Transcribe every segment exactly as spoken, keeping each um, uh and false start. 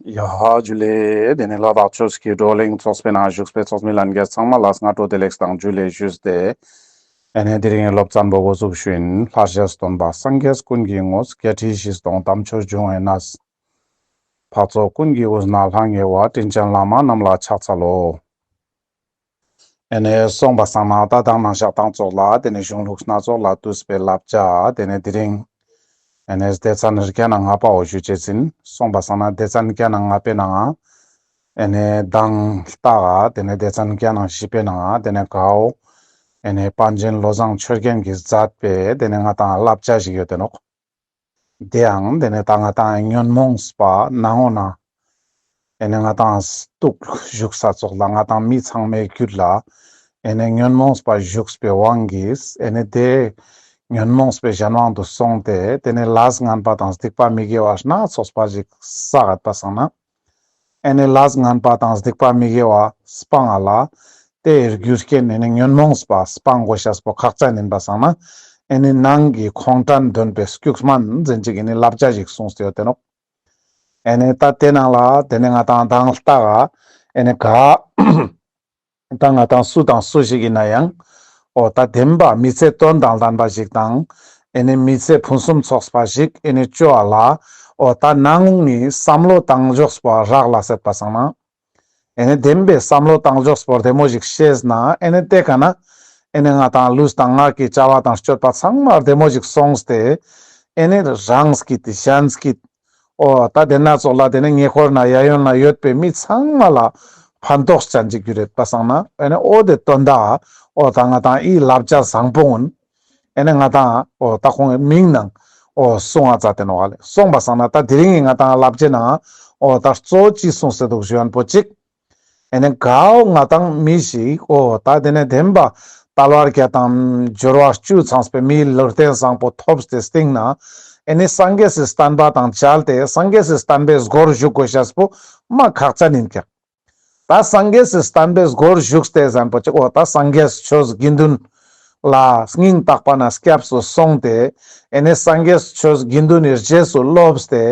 ཡ་ཇུ་ལེ། དེ་ནས་ལ་དྭགས་ཆོས་ཀྱི་བགྲོ་གླེང་ཚོགས་པའི་ནང་བཞུགས་པའི་ཚོགས་མི་ལྷན་རྒྱས་ཚང་མ་ལ་སྔ་དྲོ་བདེ་ལེགས་དང་ཇུ་ལེ་ཞུས་ཏེ། ཨེ་ནས་དེ་རིང་སློབ་ཚན་པོ་འགོ་འཛུགས་ཞུ་ཡིན། ལྷར་བཅས་སྟོན་པ་སངས་རྒྱས་ཀུན་གྱི་ངོ་བོ། བརྒྱད་ཁྲི་བཞི་སྟོང་དམ་ཆོས་འབྱུང་བའི་གནས། འཕགས་ཚོགས་ཀུན་གྱི་དབུས་ན་ལྷང་ངེ་བ། དྲིན་ཅན་བླ་མ་རྣམས་ལ་ཕྱག་འཚལ་ལོ། ཨེ་ནས་སོང་པ་སང་ན་ད་དང་ནང་ཞག་དང་ཙོགས་ལ་དེ་ནས་གཞུང་ལུགས་སྣ་ཚོགས་ལས་བཏུས་པའི་བསླབ་བྱ་དེ་ནས་དེ་རིང་ཨེ་ནས་སྡེ་ཚན་བརྒྱ་ན་ལྔ་པའོ་ཞུ་ཅེས་ཡིན། སོང་པ་སང་ན་སྡེ་ཚན་བརྒྱ་ན་ལྔ་པའི་ནང་ཨེ་ནས་དང་ལྟ་ག་དེ་ནས་སྡེ་ཚན་བརྒྱ་ན་བཞི་པའི་ནང་དེ་ནས་གའོ་ཨེ་ནས་པཎ་ཆེན་བློ་བཟང་ཆོས་རྒྱན་གྱིས་མཛད་པའི་དེ་ནས་ང་དང་བསླབ་བྱ་ཞིག་ཡོད་དེ་ནོག་དེའང་དེ་ནས་ད་ང་དང་ཉོན་མོངས་པ་ནང་འོ་ན་ཨེ་ནས་ང་དང་སྡུག་བཞུགས་ས་ཙོགས་ལ་ང་དང་མི་ཚང་མའི་རྒྱུད་ལ་ཨེ་ནས་ཉོན་མོངས་པ་བཞུགས་པའི་དབང་གིས་ཨེ་ནས་དེ་ཉོན་མོངས་པའི་གཞན་དབང་དུ་སོང་སྟེ་དེ་ནས་ལས་ངན་པ་དང་སྡིག་པ་མི་དགེ་བ་སྣ་ཚོགས་པ་ཞིག་བསགས་པ་སང་ན། ཨེ་ནས་ལས་ངན་པ་དང་སྡིག་པ་མི་དགེ་བ་སྤང་ང་ལ་དེའི་རྒྱུ་རྐྱེན་ཨེ་ནས་ཉོན་མོངས་པ་སྤང་དགོས་ཤེས་པོ་ཁག་ཅན་ཡིན་པ་སང་ན། ཨེ་ནས་ནང་གི་ཁོང་ཁྲན་འདོན་པའི་སྐྱུག་སྨན་འཛིན་ཅིག་ཨེ་ནས་བསླབ་བྱ་ཞིག་གསུངས་ཏེ་ཡོད་དེ་ནོག་ཨེ་ནས་ད་དེ་ནང་ལ་དེ་ནས་ང་དང་དང་ལྟ་ག་ཨེ་ནས་ག་ད་ང་དང་སུ་དང་སུ་ཞིག་ཡིན་ན་ཡང་འོ་ད་བདེན་པ་མི་ཚེ་དོན་དང་ལྡན་པ་ཞིག་དང་ཨེ་ནས་མི་ཚེ་ཕུན་སུམ་ཚོགས་པ་ཞིག་ཨེ་ནས་བཅོ་བ་ལ་འོ་ད་ནང་ནས་བསམ་བློ་བཏང་ཕྱོགས་པོ་རག་ལས་པ་སང་ན། ཨེ་ནས་བདེན་པའི་བསམ་བློ་བཏང་ཕྱོགས་པོ་བདེ་མོ་ཞིག་ཤེས་ན་ཨེ་ནས་དེ་ཀ་ན་ཨེ་ནས་ང་དང་ལུས་དང་ངག་གི་བྱ་བ་དང་སྤྱོད་པ་ཚང་མ་བདེ་མོ་ཞིག་སོང་སྟེ་ཨེ་ནས་རང་སྐྱིད་གཞན་སྐྱིད། འོ་ད་དེ་ན་ཙོགས་ལ་དེ་ནས་ཉེ་འཁོར་ན་ཡ་ཡོན་ན་ཡོད་པའི་མི་ཚང་མ་ལ་ཕན་ཐོགས་ཅན་ཅིག་གྱུར་ཡོད་པ་སང་ན་ཨེ་ནས་འོ་དེ་དོན་དག་འོ་ད་ང་དང་ཨི་བསླབ་བྱ་བཟང་པོ་ཀུན་ཨེ་ནས་ང་དང་འོ་ད་ཁོང་གི་མིང་ནང་འོ་གསུང་བ་མཛད་དེ་ནོག་ལེ། སོང་པ་སང་ན་ད་དེ་རིང་གི་ང་དང་བསླབ་བྱའི་ནང་འོ་ད་གཙོ་ཅི་གསུངས་སེ་འདུག་ཞུ་ཡན་པོ་ཅིག་ཨེ་ནས་གའོ་ང་དང་མི་ཞིག་འོ་ད་དེ་ནས་བདེན་པ་དལ་བ་བརྒྱད་དང་འབྱོར་བ་བཅུ་ཚང་བའི་མིའི་ལུས་རྟེན་བཟང་པོ་ཐོབ་སྟེ་སྟིང་ན་ཨེ་ནས་སངས་རྒྱས་སི་བསྟན་པ་དང་མཇལ་ཏེ་སངས་རྒྱས་སི་བསྟན་པའི་སྒོར་ཞུགས་དགོས་ཤེས་པོ་མ་ཁག་ཅན་ཡིན་ཀྱག་ད་སངས་རྒྱས་སི་བསྟན་པའི་སྒོར་ཞུགས་ཏེ་ཟེར་པོ་ཅིག་འོ་ད་སངས་རྒྱས་ཆོས་དགེ་འདུན་ལ་སྙིང་ཐག་པ་ན་སྐྱབས་སུ་སོང་སྟེ་ཨེ་ནས་སངས་རྒྱས་ཆོས་དགེ་འདུན་ནི་རྗེས་སུ་སློབ་སྟེ་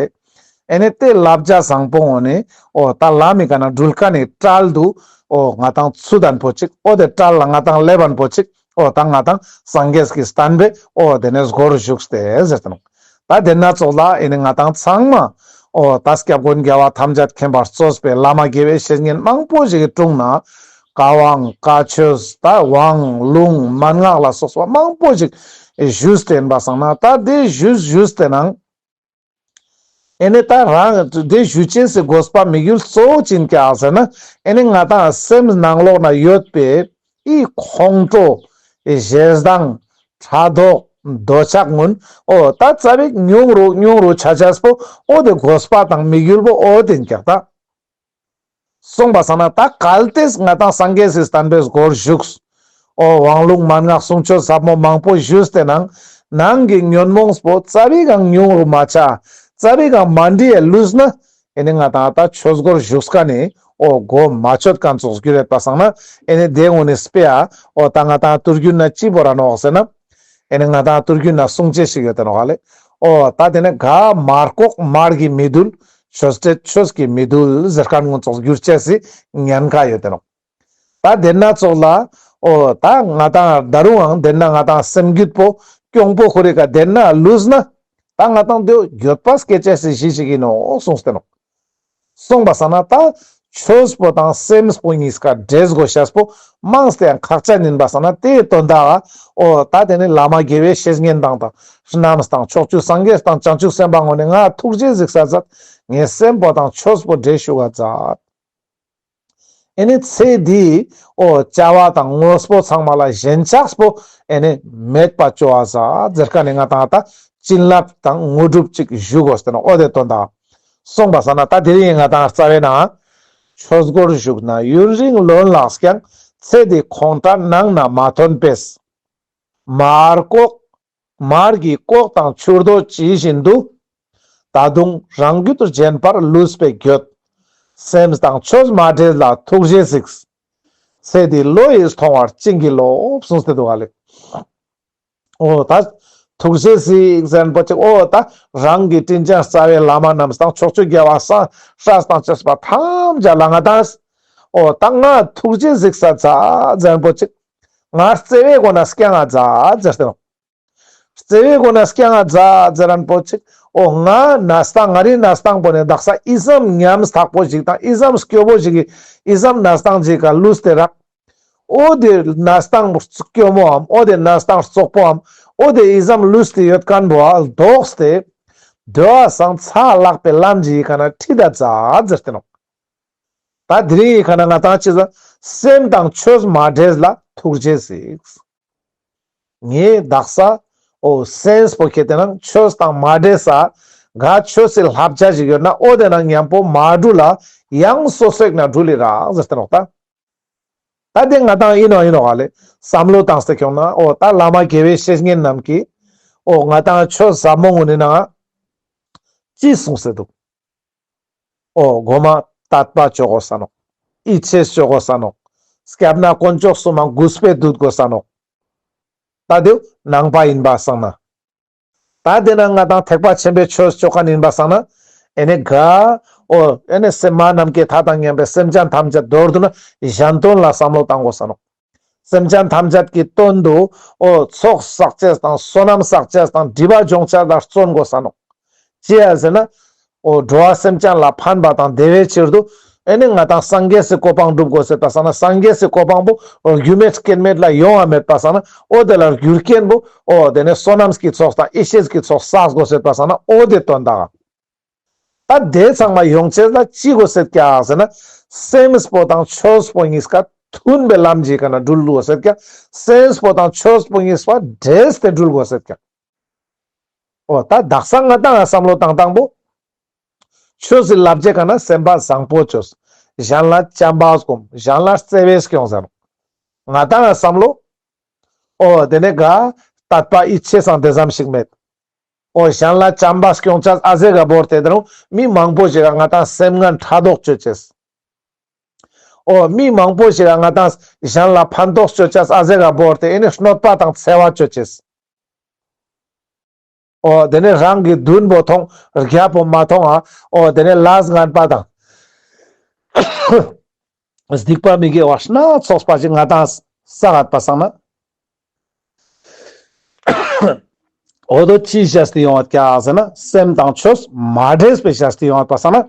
ཨེ་ནས་དེ་བསླབ་བྱ་བཟང་པོ་འོ་ནི་འོ་ད་ལམ་མི་ཀ་ན་འགྲུལ་ཀ་ནི་གྲལ་དུ་འོ་ང་དང་ཚུད་དན་པོ་ཅིག་འོ་དེ་གྲལ་ལ་ང་དང་སླེབས་པན་པོ་ཅིག་འོ་ད་ང་དང་སངས་རྒྱས་ཀྱི་བསྟན་པའི་འོ་དེ་ནས་སྒོར་ཞུགས་ཏེ་ཟེར་ཏེ་ནོག་ད་དེ་ན་ཙོགས་ལ་ཨེ་ནས་ང་དང་ཚང་མ་འོ་ད་སྐྱབས་མགོན་རྒྱལ་བ་ཐམས་ཅད་མཁྱེན་པར་གཙོས་པའི་བླ་མ་དགེ་བའི་བཤེས་གཉེན་མང་པོ་ཞིག་གི་དྲུང་ན་བཀའ་དབང་བཀའ་ཆོས་ད་དབང་ལུང་མན་ངག་ལ་སོགས་པ་མང་པོ་ཞིག་ཞུས་ཏེ་ཡིན་པ་སང་ན་ད་དེ་ཞུས་ཞུས་ཏེ་ནང་ཨེ་ནས་ད་རང་དེ་ཞུ་ཅེས་སི་དགོས་པ་དམིགས་ཡུལ་གཙོ་བོ་ཅི་ཡིན་ཀྱག་ཟེར་ན་ཨེ་ནས་ང་དང་སེམས་ནང་ལོགས་ན་ཡོད་པའི་ཨི་ཁོང་ཁྲོ་ཨི་ཞེ་སྡང་ཕྲག་དོག་འདོད་ཆགས་ཀུན་འོ་ད་ཙ་པིག་ཉུང་རུ་ཉུང་རུ་ཆ་ཆས་པོ་འོ་དེ་དགོས་པ་དང་དམིགས་ཡུལ་པོ་འོ་དེ་ཡིན་ཀྱག་ད། སོང་པ་སང་ན་ད་གལ་ཏེ་ང་དང་སངས་རྒྱས་སི་བསྟན་པའི་སྒོར་ཞུགས། འོ་དབང་ལུང་མན་ངག་གསུང་ཆོས་ཟབ་མོ་མང་པོ་ཞུས་ཏེ་ནང་ནང་གི་ཉོན་མོངས་པོ་ཙ་པིག་གང་ཉུང་རུ་མ་ཆ་ཙ་པིག་གང་མ་འདྲི་ཡ་ལུས་ན་ཨེ་ནས་ང་དང་ད་ཆོས་སྒོར་ཞུགས་ཀ་ནི་འོ་གོ་མ་ཆོད་ཀ་ཙོགས་གྱུར་ཡོད་པ་སང་ན་ཨེ་ནས་དེ་ངོ་ནས་དཔེ་ཡ་འོ་ད་ང་དང་དུར་རྒྱུན་ན་ཅི་བོ་ར་ནོག་ཟེར་ན། ཨེ་ནས་ང་དང་དུར་རྒྱུན་ན་གསུང་ཅེས་ཤིག་ཡོད་དེ་ནོག་ལེ། འོ་ད་དེ་ནས་ག་མར་ཀོག་མར་གྱི་མི་འདུལ། ཆོས་དྲེད་ཆོས་ཀྱི་མི་འདུལ་ཟེར་ཁན་ངོ་ཙོགས་གྱུར་ཅེས་སི་ཉེན་ཁ་ཡོད་དེ་ནོག་ད་དེ་ན་ཙོགས་ལ་འོ་ད་ང་དང་ད་རུང་ཨང་དེ་ན་ང་དང་སེམས་རྒྱུད་པོ་གྱོང་པོ་ཁོ་རེ་ཀ་དེ་ན་ལུས་ན་ད་ང་དང་དེ་འགྱོད་པ་སྐྱེ་ཅེས་སི་གཞི་ཞིག་ཡིན་ནོག་གསུངས་ཏེ་ནོག་སོང་པ་སང་ན་ད་ཆོས་པོ་དང་སེམས་པོ་གཉིས་ཀ་འདྲེས་དགོས་ཤེས་པོ་མངས་ཏེ་ཡང་ཁག་ཅན་ཡིན་པ་སང་ན་དེའི་དོན་དག་འོ་ད་དེ་ནི་བླ་མ་དགེ་བའི་བཤེས་གཉེན་དང་དང་རྣམས་དང་ཕྱོགས་བཅུའི་སངས་རྒྱས་དང་བྱང་ཆུབ་སེམས་དཔའ་ངོ་ནས་ང་ཐུགས་རྗེ་གཟིགས་ས་མཛད། ངའི་སེམས་པོ་དང་ཆོས་པོ་འདྲེས་ཞུགས་པ་མཛད། ཨེ་ནི་ཚེ་འདིའི་འོ་བྱ་བ་དང་དངོས་པོ་ཚང་མ་ལ་ཞེན་ཆགས་པོ་ཨེ་ནི་མེད་པ་ཅོ་བ་ཟ་ཟེར་ཁན་ནི་ང་དང་ད་བྱིན་རླབས་དང་དངོས་གྲུབ་ཅིག་ཞུ་དགོས་ཏེ་ནོག་འོ་དེ་དོན་དག་སོང་པ་སང་ན་ད་དེ་རིང་ང་དང་རྩ་བའི་ནང་ཆོས་སྒོར་ཞུགས་ན་ཡུན་རིང་ལོན་ལགས་ཀྱང་། ཚེ་འདི་ཁོང་ཁྲ་ནང་ན་མ་ཐོན་པས། མར་ཀོག་མར་གྱི་ཀོག་དང་ཆུར་རྡོ་ཇི་བཞིན་དུ། ད་དུང་རང་རྒྱུད་རྗེན་པར་ལུས་པའི་འགྱོད། སེམས་དང་ཆོས་མ་འདྲེས་ལ་ཐུགས་རྗེས་གཟིགས། ཚེ་འདི་བློ་ཡིས་མཐོང་བར་བྱིན་གྱིས་རློབས། གསུངས་ཏེ་འདུག་ག་ལེ། འོ་ད་ ཐུགས་རྗེས་གཟིགས་ཟེར་མཁན་པོ་ཅིག་འོ་ད་རང་གི་དྲིན་ཅན་རྩ་བའི་བླ་མ་རྣམས་དང་ཕྱོགས་བཅུའི་རྒྱལ་བ་སྲས་དང་བཅས་པ་ཐམས་ཅད་ལ་ང་དང་འོ་ད་ང་ཐུགས་རྗེས་གཟིགས་ས་མཛད་ཟེར་མཁན་པོ་ཅིག་ང་བརྩེ་བའི་སྒོ་ནས་སྐྱོང་ང་མཛད་ཟེར་ཏེ་ནོག་བརྩེ་བའི་སྒོ་ནས་སྐྱོང་ང་མཛད་ཟེར་མཁན་པོ་ཅིག་འོ་ང་གནས་སྟངས་ང་རི་གནས་སྟངས་པོ་ནས་དག་ས་ཨི་ཙམ་ཉམ་ཐག་པོ་ཞིག་དང་ཨི་ཙམ་སྐྱོ་པོ་ཞིག་གི་ཨི་ཙམ་གནས་སྟངས་ཞིག་ག་ལུས་ཏེ་རག་འོ་དེ་གནས་སྟངས་སྐྱོ་མོའམ་འོ་དེ་གནས་སྟངས་བཙོག་པོའམ་འོ་དེ་ཨི་ཙམ་ལུས་ཏེ་ཡོད་མཁན་པོ་ལྡོག་སྟེ་འདོད་པ་སང་ཚ་ལྷག་པའི་ལམ་གྱི་ཁ་ན་ཁྲིད་ད་མཛད་ཟེར་ཏེ་ནོག་ད་དེ་རིང་གི་ཁ་ན་ང་དང་ཅི་ཟེར་སེམས་དང་ཆོས་མ་འདྲེས་ལ་ཐུགས་རྗེས་གཟིགས། ངས་དག་ས་འོ་སེམས་པོ་ཁྱེར་ཏེ་ན་ཆོས་དང་མ་འདྲེས་ས་ག་ཆོས་སི་བསླབ་བྱ་ཞིག་ཡོད་ན་འོ་དེ་ན་མཉམ་པོ་མ་འགྲུལ་ལ་ཡང་སོ་སོའི་ན་འགྲུལ་ལི་རག་ཟེར་ཏེ་ནོག་ད་ད་དེ་ང་དང་ཨིན་ནོག་ཨིན་ནོག་ག་ལེ་བསམ་བློ་བཏང་སྟེ་ཁྱོང་ན་འོ་ད་བླ་མ་དགེ་བའི་བཤེས་གཉེན་རྣམས་ཀྱིས་འོ་ང་དང་ཆོས་ཟབ་མོ་ངོ་ནི་ན་ཅི་གསུངས་སེ་འདུག་འོ་གོ་མ་དད་པ་ཅོ་དགོས་ས་ནོག་ཡིད་ཆེས་ཅོ་དགོས་ས་ནོག་སྐྱབས་གནས་དཀོན་མཆོག་གསུམ་མ་གུས་པས་འདུད་དགོས་ས་ནོག་ད་དེ་ནང་པ་ཡིན་པ་སང་ན། ད་དེ་ན་ང་དང་ཐེག་པ་ཆེན་པོའི་ཆོས་ཅོ་མཁན་ཡིན་པ་སང་ན། ཨེ་ནི་ག་འོ་ཨེ་ནི་སེམས་མ་ནམ་མཁའི་མཐའ་དང་མཉམ་པའི་སེམས་ཅན་ཐམས་ཅད་མདོར་བསྡུ་ན་གཞན་དོན་ལ་བསམ་བློ་བཏང་དགོས་ས་ནོག་སེམས་ཅན་ཐམས་ཅད་ཀྱི་དོན་དུ་འོ་ཚོགས་བསགས་ཅེས་དང་བསོད་ནམས་བསགས་ཅེས་དང་སྒྲིབ་པ་སྦྱོང་ཅེས་ལ་བརྩོན་དགོས་ས་ནོག་ཅི་ཡ་ཟེར་ན། འོ་འགྲོ་བ་སེམས་ཅན་ལ་ཕན་པ་དང་བདེ་བའི་ཕྱིར་དུ་ཨེ་ནི་ང་དང་སངས་རྒྱས་སི་གོ་འཕང་སྒྲུབ་དགོས་ཟེར་པ་སང་ན་སངས་རྒྱས་སི་གོ་འཕང་པོ་འོ་རྒྱུ་མེད་རྐྱེན་མེད་ལ་ཡོང་བ་མེད་པ་སང་ན་འོ་དེ་ལ་རྒྱུ་རྐྱེན་པོ་འོ་དེ་ནས་བསོད་ནམས་ཀྱི་ཚོགས་དང་ཡེ་ཤེས་ཀྱི་ཚོགས་བསགས་དགོས་ཟེར་པ་སང་ན་འོ་དེ་དོན་དག་ད་དེ་ཚང་མ་ཡོང་ཅེས་ལ་ཅི་དགོས་ཟེར་ཀྱག་ཟེར་ན། སེམས་པོ་དང་ཆོས་པོ་གཉིས་ཀ་མཐུན་པའི་ལམ་གྱི་ཀ་ན་འགྲུལ་དགོས་ཟེར་ཀྱག་སེམས་པོ་དང་ཆོས་པོ་གཉིས་པ་འདྲེས་ཏེ་འགྲུལ་དགོས་ཟེར་ཀྱག་འོ་ད་དག་ས་ང་དང་ང་བསམ་བློ་བཏང་སྟངས་པོ། ཆོས་སི་བསླབ་བྱའི་ཀ་ན་སེམས་པ་བཟང་པོ་ཅོས། གཞན་ལ་བྱམས་པ་སྒོམ། གཞན་ལ་བརྩེ་བས་སྐྱོང་ཟེར་ནོག་ང་དང་ང་བསམ་བློ། འོ་དེ་ནས་ག་དད་པ་ཡིད་ཆེས་སང་དེ་ཙམ་ཞིག་མེད། འོ་གཞན་ལ་བྱམས་པ་སྐྱོང་ཅེས་ཨ་ཟེ་ག་བོར་ཏེ་དེ་རུང་མི་མང་པོ་ཞིག་ག་ང་དང་སེམས་ངན་ཕྲག་དོག་ཅོ་ཅེས། འོ་མི་མང་པོ་ཞིག་ག་ང་དང་གཞན་ལ་ཕན་ཐོགས་ཅོ་ཅེས་ཨ་ཟེ་ག་བོར་ཏེ་ཨེ་ནི་གནོད་པ་དང་འཚེ་བ་ཅོ་ཅེས། འོ་དེ་ནས་རང་གི་མདུན་པོ་མཐོང་རྒྱབ་པོ་མ་མཐོང་ང་འོ་དེ་ནས་ལས་ངན་པ་དང་སྡིག་པ་མི་དགེ་བ་སྣ་ཚོགས་པ་ཞིག་ང་དང་བསགས་པ་སང་ན། འོ་དོ་ཅི་བྱས་ཏེ་ཡོང་བ་ཀྱག་ཟེར་ན་སེམས་དང་ཆོས་མ་འདྲེས་པའི་བྱས་ཏེ་ཡོང་བ་སང་ན།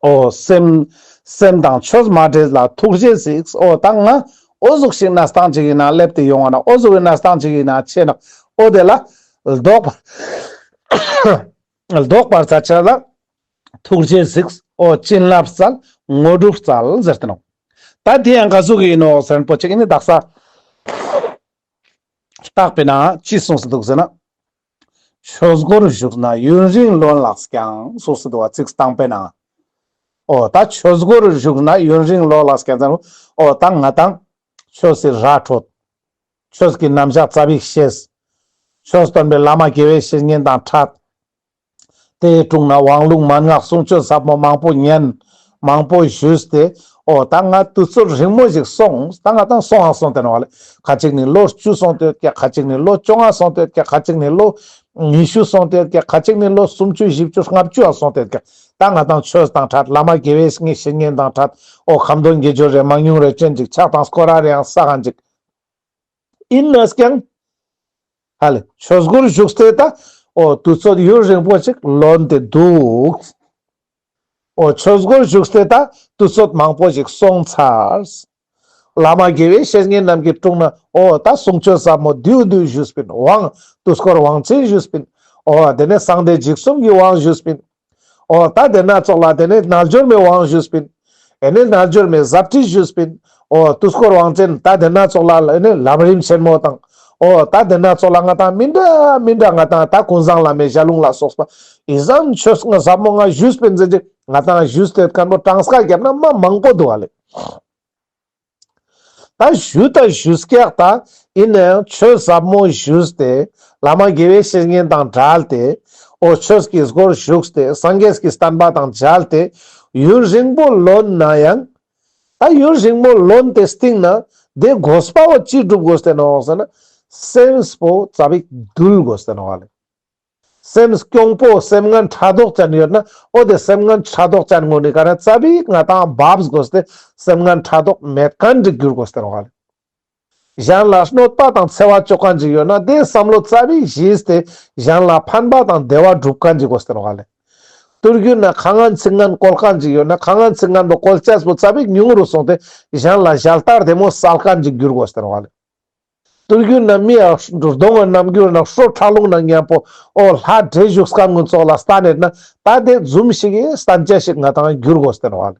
འོ་སེམས་སེམས་དང་ཆོས་མ་འདྲེས་ལ་ཐུགས་རྗེས་གཟིགས། འོ་ད་ང་འོ་ཟུག་ཞིག་གནས་སྟངས་ཅིག་ཡིན་ན་སླེབས་ཏེ་ཡོང་བ་ན་འོ་ཟུག་གི་གནས་སྟངས་ཅིག་ཡིན་ན་ཆེ་ན་འོ་དེ་ལ་ལྡོག་པ་ལྡོག་པར་བྱ་ཅེས་ལ་ཐུགས་རྗེས་གཟིགས། འོ་བྱིན་རླབས་སྩལ། དངོས་གྲུབ་སྩལ་ཟེར་ཏེ་ནོག་ད་དེ་ཡང་ག་ཟུག་གི་ཡིན་ནོག་ཟེར་ན་པོ་ཅིག་ཡིན་ནི་དག་ས། བརྟག་པའི་ནང་ཅི་གསུངས་སུ་འདུག་ཟེར་ན། ཆོས་སྒོར་ཞུགས་ན་ཡུན་རིང་ལོན་ལགས་ཀྱང་གསུངས་སུ་འདུག་པ་ཚིག་དང་པོའི་ནང་། འོ་ད་ཆོས་སྒོར་ཞུགས་ན་ཡུན་རིང་ལོན་ལགས་ཀྱང་ཟེར་ན། འོ་ད་ང་དང་ཆོས་སི་ར་འཕྲོད། ཆོས་ཀྱི་རྣམ་གཞག་ཙ་པིག་ཤེས། ཆོས་སྟོན་པའི་བླ་མ་དགེ་བའི་བཤེས་གཉེན་དང་འཕྲད། དེའི་དྲུང་ན་དབང་ལུང་མན་ངག་གསུང་ཆོས་ཟབ་མོ་མང་པོ་ཉན། མང་པོ་ཞུས་ཏེ། འོ་ད་ང་དུས་ཚོད་རིང་མོ་ཞིག་སོང་། ད་ང་དང་སོང་ང་སོང་སྟེ་ནོག་ལེ། ཁ་ཅིག་ནི་ལོ་བཅུ་སོང་སྟེ་ཡོད་ཀྱག་ཁ་ཅིག་ནི་ལོ་བཅོ་ལྔ་སོང་སྟེ་ཡོད་ཀྱག་ཁ་ཅིག་ནི་ལོ་ཉི་ཤུ་སོང་སྟེ་ཡོད་ཀྱག་ཁ་ཅིག་ནི་ལོ་སུམ་ཅུ་བཞི་བཅུ་ལྔ་བཅུ་ཡང་སོང་སྟེ་ཡོད་ཀྱག་ད་ང་དང་ཆོས་དང་འཕྲད། བླ་མ་དགེ་བའི་བཤེས་གཉེན་དང་འཕྲད། འོ་ཁ་འདོན་དགེ་སྦྱོར་རེ་མང་ཉུང་རེ་ཅན་ཅིག་ཕྱག་དང་སྐོར་ར་རེ་ཡང་བསགས་ཀྱག་ཡིན་ནས་ཀྱང་། ཧ་ལེ། ཆོས་སྒོར་ཞུགས་ཏེ་ད། འོ་དུས་ཚོད་ཡུན་རིང་པོ་ཞིག་ལོན་ཏེ་འདུག་འོ་ཆོས་སྒོར་ཞུགས་ཏེ་ད་དུས་ཚོད་མང་པོ་ཞིག་སོང་ཚར། བླ་མ་དགེ་བའི་བཤེས་གཉེན་རྣམས་ཀྱི་དྲུང་ན་འོ་ད་གསུང་ཆོས་ཟབ་མོ་བསྡུས་བསྡུས་ཞུས་པིན། དབང་དུས་འཁོར་དབང་ཆེན་ཞུས་པིན། འོ་དེ་ནས་གསང་བདེ་འཇིགས་གསུམ་གྱི་དབང་ཞུས་པིན། འོ་ད་དེ་ན་ཙོགས་ལ་དེ་ནས་རྣལ་འབྱོར་མའི་དབང་ཞུས་པིན། ཨེ་ནས་རྣལ་འབྱོར་མའི་ཟབ་ཁྲིད་ཞུས་པིན། འོ་དུས་འཁོར་དབང་ཆེན་ད་དེ་ན་ཙོགས་ལ་ཨེ་ནས་ལམ་རིམ་ཆེན་མོ་དང་། འོ་ད་དེ་ན་ཙོགས་ལ་ང་དང་མི་འདྲ་མི་འདྲ་ང་དང་ད་ཀུན་བཟང་བླ་མའི་ཞལ་ལུང་ལ་སོགས་པ་ཨི་ཙམ་ཆོས་ཟབ་མོ་ང་ཞུས་པིན་ཟེར་ཅིག་ང་དང་ཞུས་ཏེ་ཡོད་མཁན་པོ་གྲངས་ཀ་བརྒྱབ་ན་མ་མང་པོ་འདུག་ལེ། ད་ཞུ་ད་ཞུས་ཀྱག་ད་ཡིན་ནའང་ཆོས་ཟབ་མོ་ཞུས་ཏེ་བླ་མ་དགེ་བའི་བཤེས་གཉེན་དང་འབྲེལ་ཏེ་འོ་ཆོས་ཀྱི་སྒོར་ཞུགས་ཏེ་སངས་རྒྱས་ཀྱི་བསྟན་པ་དང་མཇལ་ཏེ་ཡུན་རིང་པོ་ལོན་ན་ཡང་། ད་ཡུན་རིང་པོ་ལོན་ཏེ་སྟིང་ན་དེ་དགོས་པ་བོ་ཅི་སྒྲུབ་དགོས་ཏེ་ནོག་ཟེར་ན། སེམས་པོ་ཙ་པིག་དུལ་དགོས་ཏེ་ནོག་ལེ། སེམས་གྱོང་པོ་སེམས་ངན་ཕྲག་དོག་ཅན་ཡོད་ན་འོ་དེ་སེམས་ངན་ཕྲག་དོག་ཅན་ངོ་ནི་ཀ་ན་ཙ་པིག་ང་ཏང་བབས་དགོས་ཏེ་སེམས་ངན་ཕྲག་དོག་མེད་མཁན་ཅིག་འགྱུར་དགོས་ཏེ་ནོག་ལེ། གཞན་ལ་གནོད་པ་དང་འཚེ་བ་ཅོ་མཁན་ཅིག་ཡོད་ན་དེ་བསམ་བློ་ཙ་པིག་ཞིག་སྟེ་གཞན་ལ་ཕན་པ་དང་བདེ་བ་སྒྲུབ་མཁན་ཅིག་དགོས་ཏེ་ནོག་ལེ། དུས་རྒྱུན་ན་ཁ་ངན་ཚིག་ངན་བཀོལ་མཁན་ཅིག་ཡོད་ན་ཁ་ངན་ཚིག་ངན་པོ་བཀོལ་ཅེས་པོ་ཙ་པིག་ཉུང་རུ་སོང་སྟེ་གཞན་ལ་ཞལ་ཏ་བདེ་མོ་སལ་མཁན་ཅིག་འགྱུར་དགོས་ཏེ་ནོག་ལེ། དུས་རྒྱུན་ན་མི་ཡ་གདོང་ངི་རྣམ་འགྱུར་ན་ཧྲོ་ཁྲག་རླུང་ན་མཉམ་པོ་འོ་ལྷ་འདྲེ་ཞུགས་མཁན་ངུན་ཙོགས་ལ་སྟན་ཡོད་ན་ད་དེ་རྫུན་ཞིག་གི་སྟན་ཅེས་ཞིག་ང་ཏང་འགྱུར་དགོས་ཏེ་ནོག་ལེ།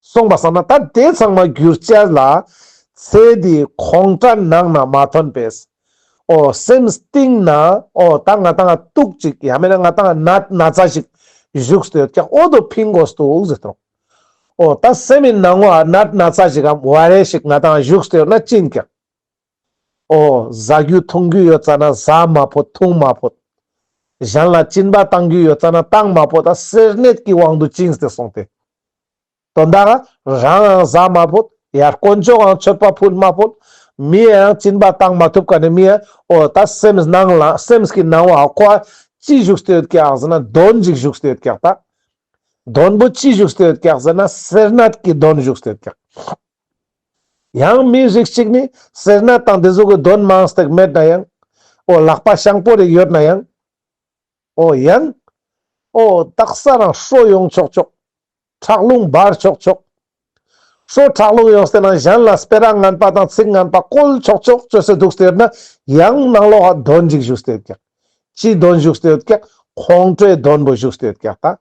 སོང་པ་སང་ན་ད་དེ་ཚང་མ་འགྱུར་ཅེས་ལ་ཚེ་འདིའི་ཁོང་ཁྲོ་ནང་ན་མ་ཐོན་པས། འོ་སེམས་གཏིང་ན་འོ་ད་ང་ཏང་དུག་ཅིག་ཡང་མེད་ན་ང་ཏང་ནད་ན་ཚ་ཞིག་ཞུགས་ཏེ་ཡོད་ཀྱག་འོ་དོ་ཕིང་དགོས་ཏེ་འདུག་ཟེར་ཏེ་ནོག། འོ་ད་སེམས་སི་ནང་ང་ནད་ན་ཚ་ཞིག་གམ་བ་རེ་ཞིག་ང་ཏང་ཞུགས་ཏེ་ཡོད་ན་ཅི་ཨིན་ཀྱག། འོ་ཟ་རྒྱུ་འཐུང་རྒྱུ་ཡོད་ཙ་ན་ཟ་མ་ཕོད་འཐུང་མ་ཕོད། གཞན་ལ་སྦྱིན་པ་བཏང་རྒྱུ་ཡོད་ཙ་ན་བཏང་མ་ཕོད། ད་སེར་སྣའི་དབང་དུ་བཅིངས་ཏེ་སོང་སྟེ། དོན་དག་རང་ཡང་ཟ་མ་ཕོད། ཡར་དཀོན་མཆོག་ཡང་མཆོད་པ་ཕུལ་མ་ཕོད། མི་ཡང་སྦྱིན་པ་བཏང་མ་ཐུབ་མཁན་ནི་མི་ཡང་འོ་ད་སེམས་ནང་ལ་སེམས་ཀྱི་ནང་བ་ཁོ་ཅི་ཞུགས་ཏེ་ཡོད་ཀྱག་ཟེར་ན་གདོན་ཅིག་ཞུགས་ཏེ་ཡོད་ཀྱག་ད། གདོན་པོ་ཅི་ཞུགས་ཏེ་ཡོད་ཀྱག་ཟེར་ན་སེར་སྣའི་གདོན་ཞུགས་ཏེ་ཡོད་ཀྱག། ཡང་མི་རིགས་གཅིག་ནི་སེར་སྣ་དང་དེ་ཟུག་གི་གདོན་མང་སྟེ་མེད་ན་ཡང་། འོ་ལག་པ་ཤང་པོ་རེ་ཡོད་ན་ཡང་། འོ་ཡང་། འོ་དག་ས་རང་ཧྲོ་ཡོང་ཆོག་ཆོག། ཁྲག་རླུང་འབར་ཆོག་ཆོག། ཧྲོ་ཁྲག་རླུང་ཡོངས་ཏེ་ན་གཞན་ལ་སྤེ་ར་ངན་པ་དང་ཚིག་ངན་པ་བཀོལ་ཆོག་ཆོག་ཅོས་ཏེ་འདུག་སྟེ་ཡོད་ན་ཡང་ནང་ལོགས་ལ་གདོན་ཅིག་ཞུགས་ཏེ་ཡོད་ཀྱག། ཅི་གདོན་ཞུགས་ཏེ་ཡོད་ཀྱག། ཁོང་ཁྲོའི་གདོན་པོ་ཞུགས་ཏེ་ཡོད་ཀྱག་ད།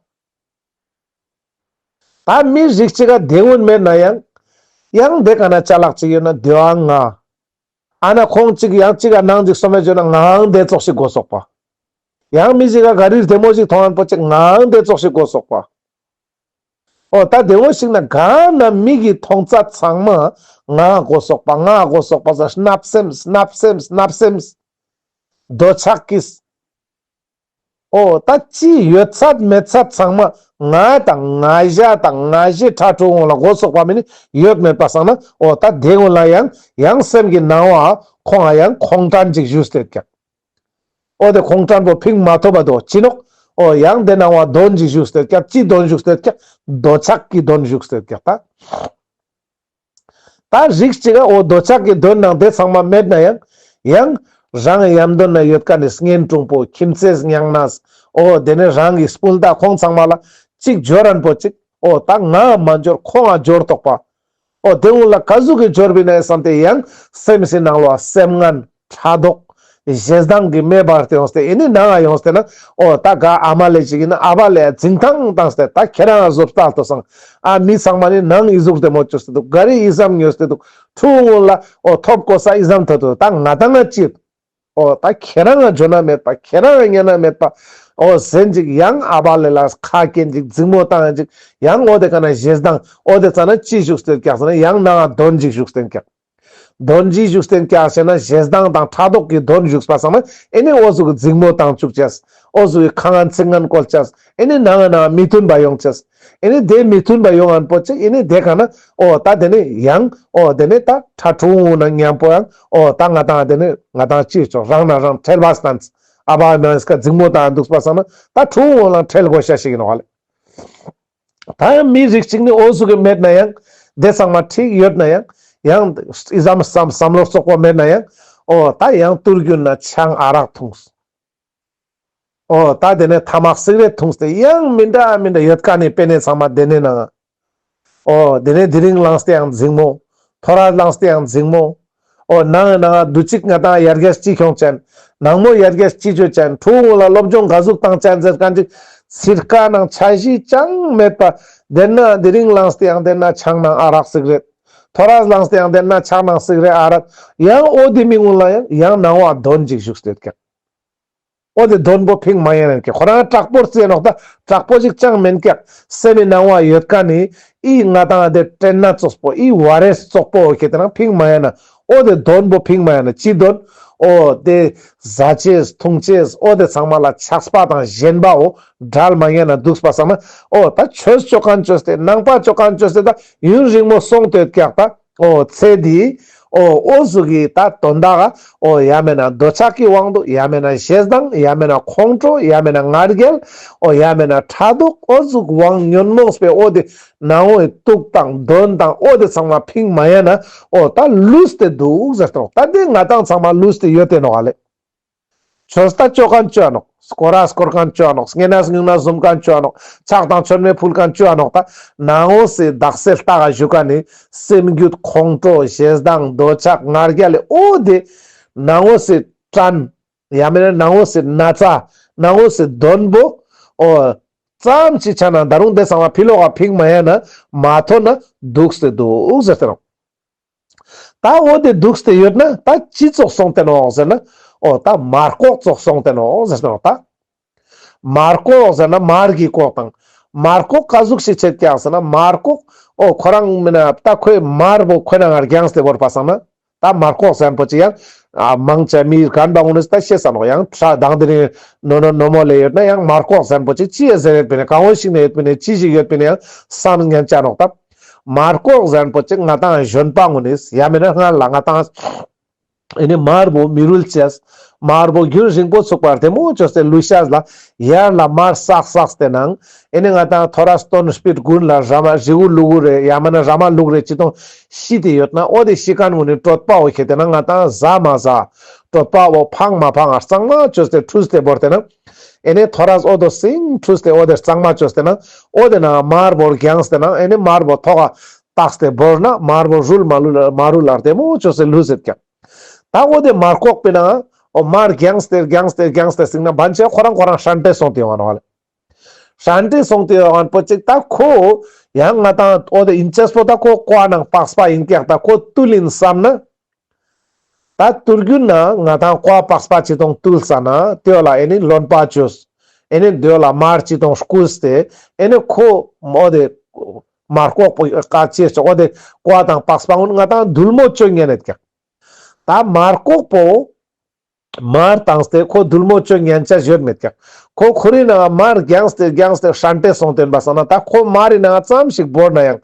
ད་མི་རིགས་གཅིག་ག་དེ་ངུན་མེད་ན་ཡང་། ཡང་དེ་ཀ་ན་ཅ་ལག་ཅིག་ཡོད་ན་དེ་བ་ང་། ཨ་ན་ཁོང་གཅིག་ཡང་གཅིག་ག་ནང་ཅིག་སོ་མེད་བརྗོད་ན་ངའང་དེ་ཙོགས་ཤིག་དགོས་སོག་པ། ཡང་མི་ཞིག་ག་ག་རི་རྡེ་མོ་ཞིག་མཐོང་ཡན་པོ་ཅིག་ངའང་དེ་ཙོགས་ཤིག་དགོས་སོག་པ། འོ་ད་དེ་འོ་ཞིག་ན་ག་ན་མི་གི་མཐོང་ཚད་ཚང་མ་ང་དགོས་སོག་པ་ང་དགོས་སོག་པ་ཟེར་བརྣབ་སེམས་བརྣབ་སེམས་བརྣབ་སེམས། འདོད་ཆགས་ཀྱིས། འོ་ད་ཅི་ཡོད་ཚད་མེད་ཚད་ཚང་མ་ང་དང་ང་ཞ་དང་ང་ཞའི་ཕྲུ་གུ་ངུན་ལ་དགོས་སོག་པ་མེན་ན་ཡོད་མེད་པ་སང་ན་འོ་ད་དེ་ངུན་ལ་ཡང་ཡང་སེམས་ཀྱི་ནང་བ་ཁོང་ང་ཡང་ཁོང་ཁྲན་ཅིག་ཞུགས་ཏེ་ཡོད་ཀྱག། འོ་དེ་ཁོང་ཁྲན་པོ་ཕིང་མ་ཐུབ་པ་དོ་ཅི་ནོག། འོ་ཡང་དེ་ནང་བ་གདོན་ཅིག་ཞུགས་ཏེ་ཡོད་ཀྱག། ཅི་གདོན་ཞུགས་ཏེ་ཡོད་ཀྱག། འདོད་ཆགས་ཀྱི་གདོན་ཞུགས་ཏེ་ཡོད་ཀྱག་ད། ད་རིགས་གཅིག་ག་འོ་འདོད་ཆགས་ཀྱི་གདོན་ནང་དེ་ཚང་མ་མེད་ན་ཡང་། ཡང་རང་ཡམ་དོན་ན་ཡོད་མཁན་ནི་གཉེན་དྲུང་པོ་ཁྱིམ་མཚེས་ཉང་ནས་འོ་དེ་ནས་རང་གི་སྤུན་ཟླ་ཁོང་ཚང་མ་ལ་གཅིག་འབྱོར་རན་པོ་ཅིག་འོ་ད་ང་མ་འབྱོར་ཁོང་ང་འབྱོར་དོག་པ། འོ་དེ་ངུན་ལ་ག་ཟུག་གི་འབྱོར་བི་ན་ཡ་བསམ་སྟེ་ཡང་སེམས་སི་ནང་ལོ་སེམས་ངན་ཕྲག་དོག་ཞེ་སྡང་གི་མེ་འབར་ཏེ་ཡོངས་ཏེ་ཨེ་ནི་ནང་ང་ཡོངས་ཏེ་ན་འོ་ད་ག་ཨ་མ་ལེ་ཅིག་ཨིན་ན་ཨ་བ་ལེ་འཛིང་ཐང་བཏང་སྟེ་ད་ཁྱེ་རང་ང་བཟོ་ལྟ་ལྟོས་སང་ཨ་མི་ཚང་མ་ནི་ནང་ཨི་ཟུག་བདེ་མོ་ཅོས་ཏེ་འདུག། ག་རི་ཨི་ཙམ་ཉོས་ཏེ་འདུག། ཕྲུ་གུ་ངུན་ལ་འོ་ཐོབ་གོ་ས་ཨི་ཙམ་ཐོབ་ཏེ་འདུག། ད་ང་ད་ང་ཅི། འོ་ད་ཁྱེ་རང་ང་འཇོན་ན་མེད་པ་ཁྱེ་རང་ང་ཉན་ན་མེད་པ། འོ་ཟེར་ཅིག་ཡང་ཨ་བ་ལེ་ལ་ཁ་སྐྱེན་ཅིག་འཛིང་མོ་བཏང་ཅིག་ཡང་འོ་དེ་ཀ་ན་ཞེ་སྡང་འོ་དེ་ཙ་ན་ཅི་ཞུགས་ཏེ་ཡོད་ཀྱག་ཟེར་ན་ཡང་ནང་ང་གདོན་ཅིག་ཞུགས་ཏེ་ཡོད་ཀྱག། གདོན་ཅིག་ཞུགས་ཏེ་ཡོད་ཀྱག་ཟེར་ན་ཞེ་སྡང་དང་ཕྲག་དོག་གི་གདོན་ཞུགས་པ་སང་ན་ཨེ་ནི་འོ་ཟུག་གི་འཛིང་མོ་བཏང་བཅུག་ཅེས། འོ་ཟུག་གི་ཁ་ངན་ཚིག་ངན་བཀོལ་ཅེས། ཨེ་ནི་ནང་ང་ནང་ང་མི་མཐུན་པ་ཡོང་ཅེས། ཨེ་ནི་དེ་མི་མཐུན་པ་ཡོང་ངན་པོ་ཅིག་ཨེ་ནི་དེ་ཀ་ན་འོ་ད་དེ་ནི་ཡང་འོ་དེ་ནི་ད་ཕྲུ་གུ་ངུན་ན་མཉམ་པོ་ཡང་འོ་ད་ང་དང་དེ་ནི་ང་དང་ཅི་ཆོག་རང་ན་རང་ཁྲེལ་བ་སྟན། ཨ་བ་ཨ་མའི་ཀ་འཛིང་མོ་བཏང་འདུག་པ་སང་ན་ད་ཕྲུ་གུ་ངུན་ལ་ཁྲེལ་དགོས་ཤེས་ཤིག་ཨིན་ནོག་ལེ། ད་མི་རིགས་གཅིག་ནི་འོ་ཟུག་གི་མེད་ན་ཡང་དེ་ཚང་མ་འགྲིག་ཡོད་ན་ཡང་ཡང་ཨི་ཙམ་བསམ་བློ་རྩོག་པོ་མེད་ན་ཡང་འོ་ད་ཡང་དུས་རྒྱུན་ན་ཆང་ཨ་རག་འཐུངས། འོ་ད་དེ་ནས་ཐ་མག་སིག་རེཊ་འཐུངས་ཏེ་ཡང་མི་འདྲ་མི་འདྲ་ཡོད་མཁན་ནི་པེ་ནེ་ཚང་མ་དེ་ནས་ནང་། འོ་དེ་ནས་དེ་རིང་ལངས་ཏེ་ཡང་འཛིང་མོ། ཐོ་རས་ལངས་ཏེ་ཡང་འཛིང་མོ། འོ་ནང་ནང་དུ་ཅིག་ང་དང་ཡར་རྒྱས་ཅི་ཁྱོང་ཅན། ནང་མོ་ཡར་རྒྱས་ཅི་ཅོ་ཅན། ཕྲུ་གུ་ལ་སློབ་སྦྱོང་ག་ཟུག་བཏང་ཅན་ཟེར་མཁན་ཅིག་ཚིར་ཀ་ནང་འཆར་གཞི་ཅང་མེད་པ། དེ་ན་དེ་རིང་ལངས་ཏེ་ཡང་དེ་ན་ཆང་ནང་ཨ་རག་སིག་རེཊ། ཐོ་རས་ལངས་ཏེ་ཡང་དེ་ན་ཆང་ནང་སིག་རེཊ་ཨ་རག། ཡང་འོ་དེ་མི་ངུན་ལ་ཡང་ཡང་ནང་བ་གདོན་ཅིག་ཞུགས་ཏེ་ཡོད་ཀྱག། འོ་དེ་གདོན་པོ་ཕིང་མ་ཉན་ནན་ཀྱག། ཁོ་རང་དྲག་པོ་རྩེ་ནོག་ད་དྲག་པོ་ཞིག་ཅང་མེན་ཀྱག། སེམས་མི་ནང་བ་ཡོད་མཁན་ནི་ཨི་ང་དང་དེ་དྲན་ན་ཙོགས་པོ་ཨི་བ་རེས་ཙོགས་པོ་ཁྱེད་དེ་རང་ཕིང་མ་ཉན་ན། འོ་དེ་གདོན་པོ་ཕིང་མ་ཉན་ན་ཅི་གདོན། འོ་དེ་ཟ་ཅེས་འཐུང་ཅེས་འོ་དེ་ཚང་མ་ལ་ཆགས་པ་དང་ཞེན་པའོ་བྲལ་མ་ཉན་ན་འདུག་པ་སང་ན། འོ་ད་ཆོས་ཅོ་མཁན་ཅོས་ཏེ་ནང་པ་ཅོ་མཁན་ཅོས་ཏེ་ད་ཡུན་རིང་མོ་སོང་སྟེ་ཡོད་ཀྱག་ད། འོ་ཚེ་འདི་ འོ་འོ་ཟུག་གི་ད་དོན་དག་ག་འོ་ཡང་མེད་ན་འདོད་ཆགས་ཀྱི་དབང་དུ། ཡང་མེད་ན་ཞེ་སྡང་། ཡང་མེད་ན་ཁོང་ཁྲོ། ཡང་མེད་ན་ང་རྒྱལ། འོ་ཡང་མེད་ན་ཕྲག་དོག། འོ་ཟུག་དབང་ཉོན་མོངས་པའི་འོ་དེ་ནང་འོ་དུག་དང་གདོན་དང་འོ་དེ་ཚང་མ་ཕིང་མ་ཡ་ན་འོ་ད་ལུས་ཏེ་འདུག་ཟེར་ཏེ་ནོག། ད་དེ་ང་ཏང་ཚང་མ་ལུས་ཏེ་ཡོད་དེ་ནོག་ཨ་ལེ། ཆོས་ལྟ་ཅོ་ཁན་ཅོ་ཨ་ནོག། སྐོར་ར་སྐོར་ཁན་ཅོ་ཨ་ནོག། བསྙེན་གནས་བསྙེན་གནས་བཟུང་ཁན་ཅོ་ཨ་ནོག། ཕྱག་དང་མཆོད་མེ་ཕུལ་ཁན་ཅོ་ཨ་ནོག། ད་ནང་འོ་སེ་དག་སེ་ལྟ་ག་ཞུ་ཁན་ནི་སེམས་རྒྱུད་ཁོང་ཁྲོ་ཞེ་སྡང་འདོད་ཆགས་ང་རྒྱལ་ལེ་འོ་དེ་ནང་འོ་སེ་དྲན། ཡང་མེད་ན་ནང་འོ་སེ་ན་ཚ། ནང་འོ་སེ་དོན་པོ། འོ་ཙམ་ཅིག་ཆ་ན་ད་རུང་དེ་ཚང་མ་ཕི་ལོག་ག་ཕིང་མ་ཡ་ན་མ་ཐོན་ན་འདུག་སྟེ་འདུག་ཟེར་ཏེ་ནོག། ད་འོ་དེ་འདུག་སྟེ་ཡོད་ན་ད་ཅི་ཙོགས་སོང་སྟེ་ནོག་ཟེར་ན། འོ་ད་མར་ཀོག་ཙོགས་སོང་སྟེ་ནོག་ཟེར་ཏེ་ནོག་ད། མར་ཀོག་ཟེར་ན་མར་གྱི་ཀོག་དང་། མར་ཀོག་ག་ཟུག་ཞིག་ཆེད་ཀྱག་ཟེར་ན་མར་ཀོག་འོ་ཁོ་རང་མེད་ན་ད་ཁོའི་མར་བོ་ཁོ་ནང་ང་རྒྱངས་ཏེ་བོར་པ་སང་ན། ད་མར་ཀོག་ཟེར་ཁན་པོ་ཅིག་ཡང་ཨ་མང་ཆེ་མི་རྒན་པ་ཀུན་ནི་ད་ཤེས་ས་ནོག། ཡང་ཁྲ་དང་དེ་རིང་ནོ་ནོ་ནོ་མོ་ལེ་ཡོད་ན་ཡང་མར་ཀོག་ཟེར་ཁན་པོ་ཅིག་ཅི་ཡ་ཟེར་ཡོད་པིན་ནི་གང་བོ་ཞིག་ནས་ཡོད་པིན་ནི་ཅི་ཞིག་ཡོད་པིན་ནི་ཡང་བསམ་ཉན་ཆ་ནོག་ད། མར་ཀོག་ཟེར་ཁན་པོ་ཅིག་ང་ཏང་གཞོན་པ་ཀུན་ནི་ཡང་མེད་ན་སྔར་ལ་ང་ཏང་ཨེ་ནི་མར་བོ་མི་རུལ་ཅེས། མར་བོ་རྒྱུན་རིང་པོ་ཚུགས་པར་བདེ་མོ་ཅོས་ཏེ་ལུས་ཤེས་ལ་ཡར་ལ་མར་བསགས་བསགས་ཏེ་ནང་ཨེ་ནི་ང་ཏང་ཐོ་རས་སྟོན་སྤིད་དགུན་ལ་ར་མ་རི་གུ་ལུ་གུ་རེ་ཡང་མེད་ན་ར་མ་ལུག་རེ་ཅི་ཏོང་ཤི་སྟེ་ཡོད་ན་འོ་དེ་ཤི་ཁན་ཀུན་ནི་གྲོད་པ་འོ་ཁྱེར་ཏེ་ན་ང་ཏང་ཟ་མ་ཟ་གྲོད་པ་འོ་ཕང་མ་ཕང་ཨ་གཙང་མ་ཅོས་ཏེ་ཁྲུས་ཏེ་བོར་ཏེ་ན་ཨེ་ནི་ཐོ་རས་འོ་དོ་སིང་ཁྲུས་ཏེ་འོ་དེ་གཙང་མ་ཅོས་ཏེ་ན་འོ་དེ་ན་མར་བོ་རྒྱངས་ཏེ་ན་ཨེ་ནི་མར་བོ་ཐོག་ག་བཏགས་ཏེ་བོར་ན་མར་བོ་རུལ་མ་རུལ་ལ་མ་རུལ་ལ་བདེ་མོ་ཅོས་ཏེ་ལུས་ཟེར་ཀྱག། ད་འོ་དེ་མར་ཀོག་པེ་ན་འོ་མར་རྒྱངས་ཏེ་རྒྱངས་ཏེ་རྒྱངས་ཏེ་སིང་ན་བན་ཆེ་ཁོ་རང་ཁོ་རང་ཧྲན་ཏེ་སོང་སྟེ་ཡོང་ང་ནོག་ལེ། ཧྲན་ཏེ་སོང་སྟེ་ཡོང་ཁན་པོ་ཅིག་ད་ཁོ་ཡང་ང་ཏང་འོ་དེ་ཨིན་ཅེས་པོ་ད་ཁོ་ཀོ་ནང་པགས་པ་ཨིན་ཀྱག་ད་ཁོ་བཏུལ་ཨིན་བསམ་ན། ད་བཏུལ་རྒྱུ་ན་ང་ཏང་ཀོ་པགས་པ་ཅི་ཏོང་བཏུལ་ས་ན་དེ་བོ་ལ་ཨེ་ནི་རློན་པ་ཅོས། ཨེ་ནི་དེ་བོ་ལ་མར་ཅི་ཏོང་སྐུས་ཏེ་ཨེ་ནི་ཁོ་འོ་དེ་མར་ཀོག་པོ་ཀ་ཅེས་ཅོག་འོ་དེ་ཀོ་དང་པགས་པ་ཀུན་ང་ཏང་དུལ་མོ་ཅོ་ཉན་ནེད་ཀྱག། ད་མར་ཀོག་པོ་མར་བཏང་སྟེ་ཁོ་དུལ་མོ་ཅོ་ཉན་ཆ་ཡོད་མེད་ཀྱག། ཁོ་ཁོ་རི་ནང་མར་རྒྱངས་ཏེ་རྒྱངས་ཏེ་ཧྲན་ཏེ་སོང་སྟེ་ཡིན་པ་སང་ན་ད་ཁོ་མར་རི་ནང་ཙམ་ཞིག་བོར་ན་ཡང་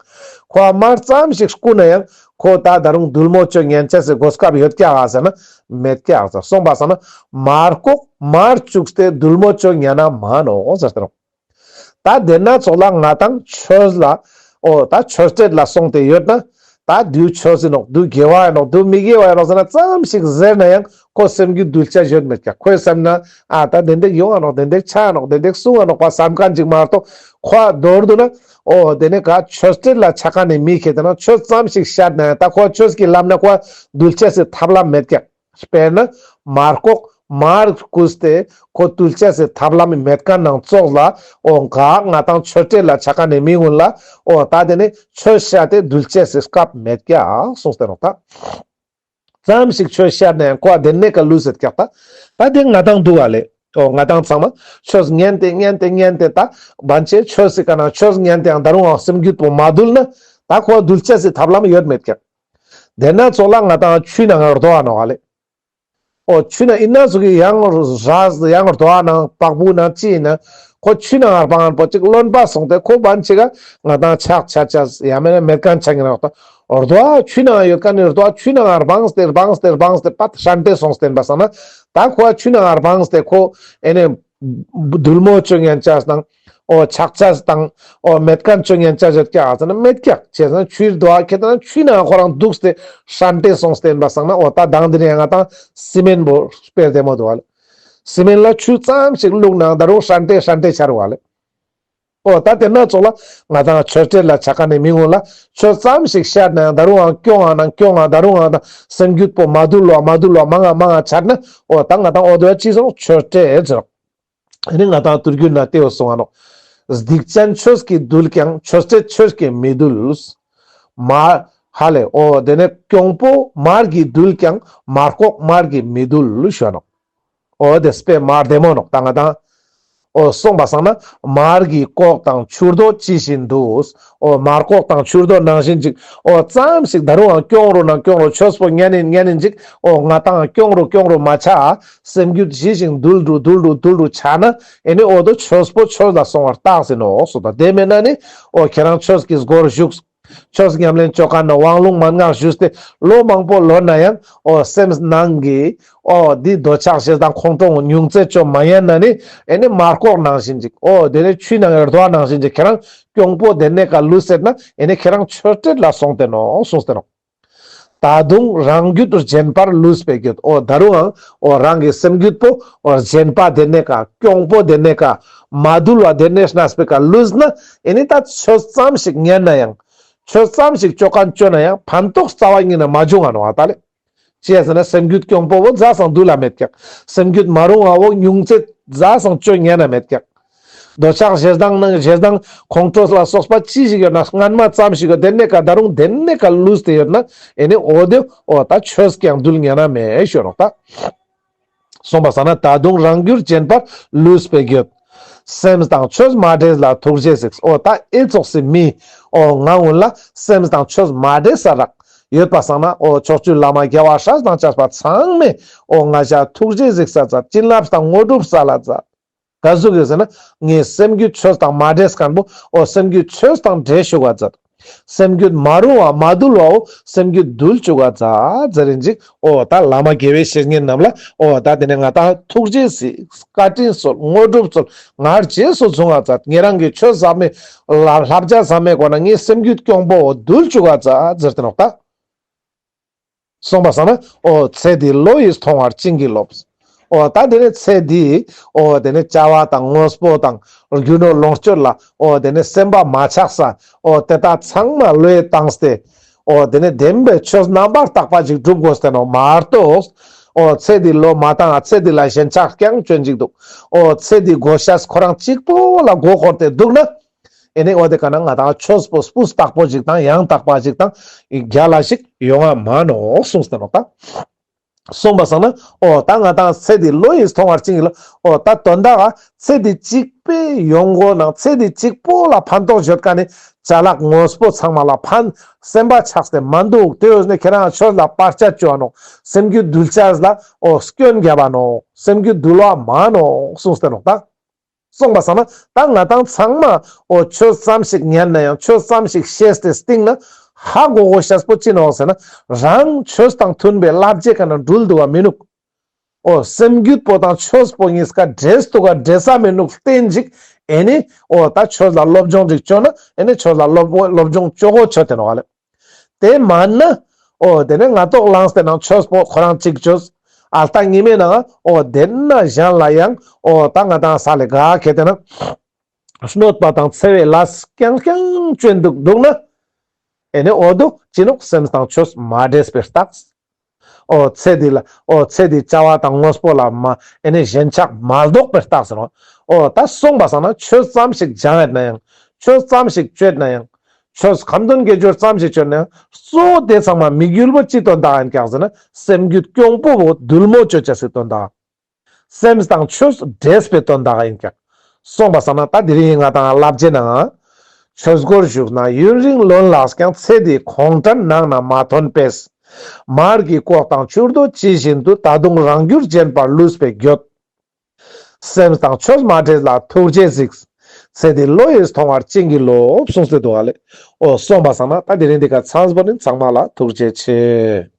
ཁོ་མར་ཙམ་ཞིག་སྐུ་ན་ཡང་ཁོ་ད་ད་རུང་དུལ་མོ་ཅོ་ཉན་ཆ་སི་གོ་སྐབས་ཡོད་ཀྱག་ག་ཟེར་ན་མེད་ཀྱག་ཟེར། སོང་པ་སང་ན་མར་ཀོག་མར་བཅུག་སྟེ་དུལ་མོ་ཅོ་ཉན་ན་མ་ནོག་ཟེར་ཏེ་རོ། ད་དེ་ན་ཙོགས་ལ་ང་ཏང་ཆོས་ལ་འོ་ད་ཆོས་འབྲེལ་ལ་སོང་སྟེ་ཡོད་ན་ད་དུ་ཆོས་ཨིན་ནོག་དུ་དགེ་བ་ཨིན་ནོག་དུ་མི་དགེ་བ་ཨིན་ནོག་ཟེར་ན་ཙམ་ཞིག་ཟེར་ན་ཡང་ཁོ་སེམས་རྒྱུད་འདུལ་ཆ་ཡོད་མེད་ཀྱག། ཁོའི་སེམས་ན་ཨ་ད་དེ་འདྲ་ཡོང་ང་ནོག་དེ་འདྲ་ཆ་ནོག་དེ་འདྲ་གསུང་ང་ནོག་པ་བསམ་མཁན་ཅིག་མ་གཏོགས་ཁོ་མདོར་བསྡུ་ན་འོ་དེ་ནས་ག་ཆོས་འབྲེལ་ལ་ཆ་མཁན་ནི་མི་ཁེ་དེ་ན་ཆོས་ཙམ་ཞིག་བཤད་ན་ཡང་ད་ཁོ་ཆོས་ཀྱི་ལམ་ན་ཁོ་འདུལ་ཆ་སི་ཐབས་ལམ་མེད་ཀྱག། དཔེར་ན་མར་ཀོག་མར་བཀུས་ཏེ་ཁོ་འདུལ་ཆ་སི་ཐབས་ལམ་མེད་མཁན་ནང་ཙོགས་ལ་འོ་ག་ང་ཏང་ཆོས་འབྲེལ་ལ་ཆ་མཁན་ནི་མི་ཀུན་ལ་འོ་ད་དེ་ནི་ཆོས་བཤད་དེ་འདུལ་ཆ་སི་སྐབས་མེད་ཀྱག་གསུངས་ཏེ་ནོག་ད། ཙམ་ཞིག་ཆོས་བཤད་ན་ཡང་ཁོ་དེ་ནས་ཀ་ལུས་ཟེར་ཀྱག་ད། ད་དེ་ང་ཏང་འདུག་ག་ལེ། འོ་ང་ཏང་ཚང་མ་ཆོས་ཉན་ཏེ་ཉན་ཏེ་ཉན་ཏེ་ད་བན་ཆེ་ཆོས་སི་ཀ་ན་ཆོས་ཉན་ཏེ་ཡང་ད་རུང་ཡང་སེམས་རྒྱུད་པོ་མ་འདུལ་ན་ད་ཁོ་འདུལ་ཆ་སི་ཐབས་ལམ་ཡོད་མེད་ཀྱག། དེ་ན་ཙོགས་ལ་ང་ཏང་ཆུའི་ནང་ང་རྡོ་བ་ནོག་ག་ལེ། འོ་ཆུ་ནང་ཨིན་ན་ཟུག་གི་ཡང་ར་ཡང་རྡོ་བ་ནང་བག་བུ་ནང་ཅི་ཨིན་ན་ཁོ་ཆུ་ནང་ང་སྤང་པོ་ཅིག་རློན་པ་སོང་སྟེ་ཁོ་བན་ཅིག་ག་ང་ཏང་ཆག་ཆ་ཆ་ཡང་མེད་ན་མེད་མཁན་ཆ་ངེ་ནོག་ད། རྡོ་བ་ཆུ་ནང་ཡོད་མཁན་ནི་རྡོ་བ་ཆུ་ནང་ང་སྤངས་ཏེ་སྤངས་ཏེ་སྤངས་ཏེ་པད་ཧྲན་ཏེ་སོང་སྟེ་ཡིན་པ་སང་ན་ད་ཁོ་ཆུ་ནང་ང་སྤངས་ཏེ་ཁོ་ཨེ་ནས་དུལ་མོ་ཅོ་ཉན་ཆ་དང་། འོ་ཆག་ཆ་དང་། འོ་མེད་མཁན་ཅོ་ཉན་ཆ་ཡོད་ཀྱག་ཟེར་ན་མེད་ཀྱག། ཅི་ཟེར་ན་ཆུའི་རྡོ་བ་ཁྱེར་ཏེ་ན་ཆུའི་ནང་ཁོ་རང་འདུག་སྟེ་ཧྲན་ཏེ་སོང་སྟེ་ཡིན་པ་སང་ན་འོ་ད་དང་དེ་ནས་ཡང་ང་ཏང་སི་མེན་བོ་སྤེལ་བདེ་མོ་འདུག་བ་ལེ། སི་མེན་ལ་ཆུ་ཙམ་ཞིག་བླུགས་ནའང་ད་རུང་ཧྲན་ཏེ་ཧྲན་ཏེ་ཆ་རུག་བ་ལེ། འོ་ད་དེ་ན་ཙོགས་ལ་ང་ཏང་ཆོས་འབྲེལ་ལ་ཆ་མཁན་ནི་མི་ཀུན་ལ་ཆོས་ཙམ་ཞིག་བཤད་ནའང་ད་རུང་ཡང་སྐྱོང་ང་ནང་སྐྱོང་ང་ད་རུང་ཡང་ད་སེམས་རྒྱུད་པོ་མ་དུལ་བ་མ་དུལ་བ་མང་ང་མང་ང་ཆ་ན་འོ་ད་ང་ཏང་འོ་དེ་བ་ཅི་སོང་ཆོས་འབྲེལ་ཟེར། ཨ་ནི་ང་ཏང་དུར་རྒྱུད་ན་དེ་བོ་གསུང་ང་ནོག། སྡིག་ཅན་ཆོས་ཀྱིས་འདུལ་ཀྱང་། ཆོས་འབྲེལ་ཆོས་ཀྱིས་མི་འདུལ། མ་ཧ་ལེ། འོ་དེ་ནས་གྱོང་པོ་མར་གྱིས་འདུལ་ཀྱང་། མར་ཀོག་མར་གྱིས་མི་འདུལ་ཞུ་ནོག། འོ་དེ་དཔེ་མ་བདེ་མོ་ནོག་ད་ང་ཏང་། འོ་གསུངས་པ་སང་ན་མར་གྱི་ཀོག་དང་ཆུ་རྡོ་ཇི་བཞིན་དུ། འོ་མར་ཀོག་དང་ཆུ་རྡོ་ནང་བཞིན་ཅིག། འོ་ཙམ་ཞིག་ད་རུང་ཡང་སྐྱོང་རུ་ནང་སྐྱོང་རུ་ཆོས་པོ་ཉན་ནིན་ཉན་ནིན་ཅིག། འོ་ང་ཏང་སྐྱོང་རུ་སྐྱོང་རུ་མ་ཆ། སེམས་རྒྱུད་ཞི་ཞིང་དུལ་རུ་དུལ་རུ་དུལ་རུ་ཆ་ན་ཨེ་ནི་འོ་དོ་ཆོས་པོ་ཆོས་ལ་སོང་བར་བརྟགས་ཟིན་ནོག་སོ། ད་དེ་མེད་ན་ནི་འོ་ཁྱེད་རང་ཆོས་ཀྱི་སྒོར་ཞུགས། ཆོས་ཉམས་ལེན་ཅོ་ཁན་ནི་དབང་ལུང་མན་ངག་ཞུས་ཏེ་ལོ་མང་པོ་ལོན་ན་ཡང་འོ་སེམས་ནང་གི་འོ་འདི་འདོད་ཆགས་ཞེ་སྡང་ཁོང་ཁྲོ་ཉུང་ཙེ་ཅོ་མ་ཉན་ན་ནི་ཨེ་ནི་མར་ཀོག་ནང་བཞིན་ཅིག་འོ་དེ་ནི་ཆུའི་ནང་གི་རྡོ་ནང་བཞིན་ཅིག་ཁྱེད་རང་གྱོང་པོ་དེ་ནེ་ཀ་ལུས་ཟེར་ན་ཨེ་ནི་ཁྱེད་རང་ཆོས་སྲིད་ལ་སོང་སྟེ་ནོག་གསུངས་ཏེ་ནོག་ད་དུང་རང་རྒྱུད་རྗེན་པར་ལུས་པའི་རྒྱུད། འོ་ད་རུང་ཨང་འོ་རང་གི་སེམས་རྒྱུད་པོ་འོ་རྗེན་པ་དེ་ནེ་ཀ་གྱོང་པོ་དེ་ནེ་ཀ་མ་དུལ་བ་དེ་ནེ་གནས་པའི་ཀ་ལུས་ན་ཨེ་ནི་ད་ཆོས་ཙམ་ཞིག་ཉན་ན་ཡང་ཆོས་ཙམ་ཞིག་ཅོ་ཁན་ཅོ་ན་ཡང་ཕན་ཐོགས་རྩ་བ་ཉིད་ནེ་མ་བྱུང་ང་ནོག་ཨ་ད་ལེ། ཅི་ཡ་ཟེར་ན་སེམས་རྒྱུད་གྱོང་པོ་བོ་ཛ་སང་དུལ་ལ་མེད་ཀྱག་སེམས་རྒྱུད་མ་རུང་བ་བོ་ཉུང་ཙེ་ཛ་སང་ཅོ་ཉན་ན་མེད་ཀྱག་འདོད་ཆགས་ཞེ་སྡང་ནང་ཞེ་སྡང་ཁོང་ཁྲོ་ལ་སོགས་པ་ཅི་ཞིག་ཡོད་ན་སྔན་མ་ཙམ་ཞིག་ཡོད་དེ་ནེ་ཀ་ད་རུང་དེ་ནེ་ཀ་ལུས་ཏེ་ཡོད་ན་ཨེ་ནི་འོ་དེ་འོ་ད་ཆོས་ཀྱང་དུལ་ཉན་ན་མེད་ཞུ་ནོག་ད། གསུངས་པ་སང་ན་ད་དུང་རང་རྒྱུད་རྗེན་པར་ལུས་པའི་རྒྱུད། སེམས་དང་ཆོས་མ་འདྲེས་ལ་ཐུགས་རྗེས་གཟིགས། འོ་ད་ཨེ་ཙོགས་སི་མི་འོ་ང་གུན་ལ་སེམས་དང་ཆོས་མ་འདྲེས་ས་རག་ཡོད་པ་སང་ན་འོ་ཕྱོགས་བཅུའི་བླ་མ་རྒྱལ་བ་སྲས་དང་བཅས་པ་ཚང་མས་འོ་ང་ཞ་ཐུགས་རྗེས་གཟིགས་ས་མཛད། བྱིན་རླབས་དང་དངོས་གྲུབ་སྩལ་ལ་མཛད། ག་ཟུག་ཡོད་ཟེར་ན་ངའི་སེམས་རྒྱུད་ཆོས་དང་མ་འདྲེས་ཁན་པོ་འོ་སེམས་རྒྱུད་ཆོས་དང་འདྲེས་ཅུག་ག་མཛད། སེམས་རྒྱུད་མ་རུང་བ་མ་དུལ་བའོ་སེམས་རྒྱུད་དུལ་ཅུག་ག་མཛད་ཟེར་རིན་ཅིག་འོ་ད་བླ་མ་དགེ་བའི་བཤེས་གཉེན་རྣམས་ལ་འོ་ད་དེ་ནེ་ང་ཏང་ཐུགས་རྗེས་གཟིགས། བཀའ་དྲིན་གསོལ། དངོས་གྲུབ་སྩོལ། ང་རྗེས་སུ་བཟུང་བ་མཛད། ཉེ་རང་གི་ཆོས་ཟབ་མོའི་བསླབ་བྱ་ཟབ་མོའི་སྒོ་ནེ་ངའི་སེམས་རྒྱུད་གྱོང་པོ་འོ་དུལ་ཅུག་ག་མཛད་ཟེར་ཏེ་ནོག་ད། གསུངས་པ་སང་ན་འོ་ཚེ་འདི་བློ་ཡིས་ཐོང་བར་བྱིན་གྱིས་རློབས། འོ་ད་དེ་ནེ་ཚེ་འདི་འོ་དེ་ནེ་བྱ་བ་དང་དངོས་པོ་དང་རྒྱུ་ནོར་ལོངས་སྤྱོད་ལ་འོ་དེ་ནེ་སེམས་པ་མ་ཆགས་ས་འོ་དེ་དག་ཚང་མ་བློས་བཏང་སྟེ་འོ་དེ་ནེ་བདེན་པའི་ཆོས་རྣམ་པར་དག་པ་ཅིག་སྒྲུབ་དགོས་ཏེ་ནོག་མ་གཏོགས། འོ་ཚེ་འདི་བློས་མ་བཏང་ང་ཚེ་འདི་ལ་ཞེན་ཆགས་རྐྱང་ཅོན་ཅིག་འདུག་འོ་ཚེ་འདི་དགོས་ཤེས་ཁོ་རང་གཅིག་པོ་ལ་མགོ་འཁོར་ཏེ་འདུག་ན། ཨེ་ནི་འོ་དེ་ཀ་ན་ང་ཏང་ཆོས་པོ་སྤུས་དག་པོ་ཞིག་དང་ཡང་དག་པ་ཞིག་དང་རྒྱལ་ལ་ཞིག་ཡོང་ང་མ་ནོག་གསུངས་ཏེ་ནོག་ད། གསུངས་པ་སང་ན་འོ་ད་ང་ཏང་ཚེ་འདི་བློ་ཡིས་ཐོང་བར་བྱིན་གྱིས་རློབས། འོ་ད་དོན་དག་ག་ཚེ་འདི་གཅིག་པོའི་ཡོང་སྒོ་ནང་ཚེ་འདི་གཅིག་པོ་ལ་ཕན་ཐོགས་ཡོད་ཁན་ནི་ཅ་ལག་དངོས་པོ་ཚང་མ་ལ་ཕན་སེམས་པ་ཆགས་ཏེ་མ་འདུག་དེ་འོ་ནེ་ཁྱེད་རང་ཆོས་ལ་བར་ཆད་ཅོ་འ་ནོག་སེམས་རྒྱུད་དུལ་ཅེས་ལ་འོ་སྐྱོན་རྒྱབ་བ་ནོག་སེམས་རྒྱུད་དུལ་བ་མ་ནོག་གསུངས་ཏེ་ནོག་ད། གསུངས་པ་སང་ན་ད་ང་ཏང་ཚང་མ་འོ་ཆོས་ཙམ་ཞིག་ཉན་ན་ཡང་ཆོས་ཙམ་ཞིག་ཤེས་ཏེ་སྟིང་ན་ཧ་གོ་དགོས་ཤེས་པོ་ཅི་ནོག་ཟེར་ན་རང་ཆོས་དང་མཐུན་པའི་བསླབ་བྱའི་ཀ་ན་འགྲུལ་འདུག་ག་མི་ནུག་འོ་སེམས་རྒྱུད་པོ་དང་ཆོས་པོ་གཉིས་ཀ་འདྲེས་འདུག་ག་འདྲེས་ས་མི་ནུག་བསྟན་ཅིག་ཨེ་ནི་འོ་ད་ཆོས་ལ་སློབ་སྦྱོང་ཅིག་ཅོ་ན་ཨེ་ནི་ཆོས་ལ་སློབ་སློབ་སྦྱོང་ཅོ་གོ་ཆོད་ཏེ་ནོག་ལེ། དེ་མན་ན། འོ་དེ་ནེ་ང་ཏོག་ལངས་ཏེ་ནང་ཆོས་པོ་ཁོ་རང་གཅིག་ཅོས། ཨ་ལྟ་ཉི་མའི་ནང་འོ་དེ་ན་གཞན་ལ་ཡང་འོ་ད་ང་ཏང་ས་ལེ་ག་ཁེ་ཏེ་ན། གནོད་པ་དང་འཚེ་བའི་ལས་རྐྱང་རྐྱང་ཅོན་འདུག་འདུག་ན། ཨེ་ནེ་འོ་དུ་ཅི་ནོག་སེམས་དང་ཆོས་མ་འདྲེས་པའི་རྟགས། འོ་ཚེ་འདི་ལ་འོ་ཚེ་འདི་བྱ་བ་དང་དངོས་པོ་ལ་མ་ཨེ་ནེ་ཞེན་ཆགས་མ་ལྡོག་པའི་རྟགས་ཟེར་ནོག་འོ་ད་གསུངས་པ་སང་ན་ཆོས་ཙམ་ཞིག་སྦྱངས་ཡོད་ན་ཡང་ཆོས་ཙམ་ཞིག་ཅོས་ན་ཡང་ཆོས་ཁ་འདོན་དགེ་སྦྱོར་ཙམ་ཞིག་ཅོས་ན་ཡང་གཙོ་བོ་དེ་ཚང་མ་དམིགས་ཡུལ་བོ་ཅི་དོན་དག་ཡིན་ཀྱག་ཟེར་ན་སེམས་རྒྱུད་གྱོང་པོ་བོ་དུལ་མོ་ཅོ་ཅེས་སི་དོན་དག་སེམས་དང་ཆོས་འདྲེས་པའི་དོན་དག་ཡིན་ཀྱག་གསུངས་པ་སང་ན་ད་དེ་རིང་ང་ཏང་བསླབ་བྱའི་ནང་ཆོས་སྒོར་ཞུགས་ན་ཡུན་རིང་ལོན་ལགས་ཀྱང་ཚེ་འདིའི་གོང་དྲན་ནང་ན་མ་ཐོན་པས། མར་གྱི་ལྐོག་དང་ཆུ་རྡོ་ཇི་བཞིན་དུ། ད་དུང་རང་རྒྱུད་རྗེན་པར་ལུས་པའི་རྒྱུད། སེམས་དང་ཆོས་མ་འདྲེས་ལ་ཐུགས་རྗེས་གཟིགས། ཚེ་འདི་བློ་ཡིས་ཐོང་བར་བྱིན་གྱིས་རློབས། གསུངས་ཏེ་འདུག་ལེ། འོ་གསུངས་པ་སང་ན་ད་དེ་རིང་འདི་ཀ་ཚང་པོ་ནི་ཚང་མ་ལ་ཐུགས་རྗེ་ཆེ།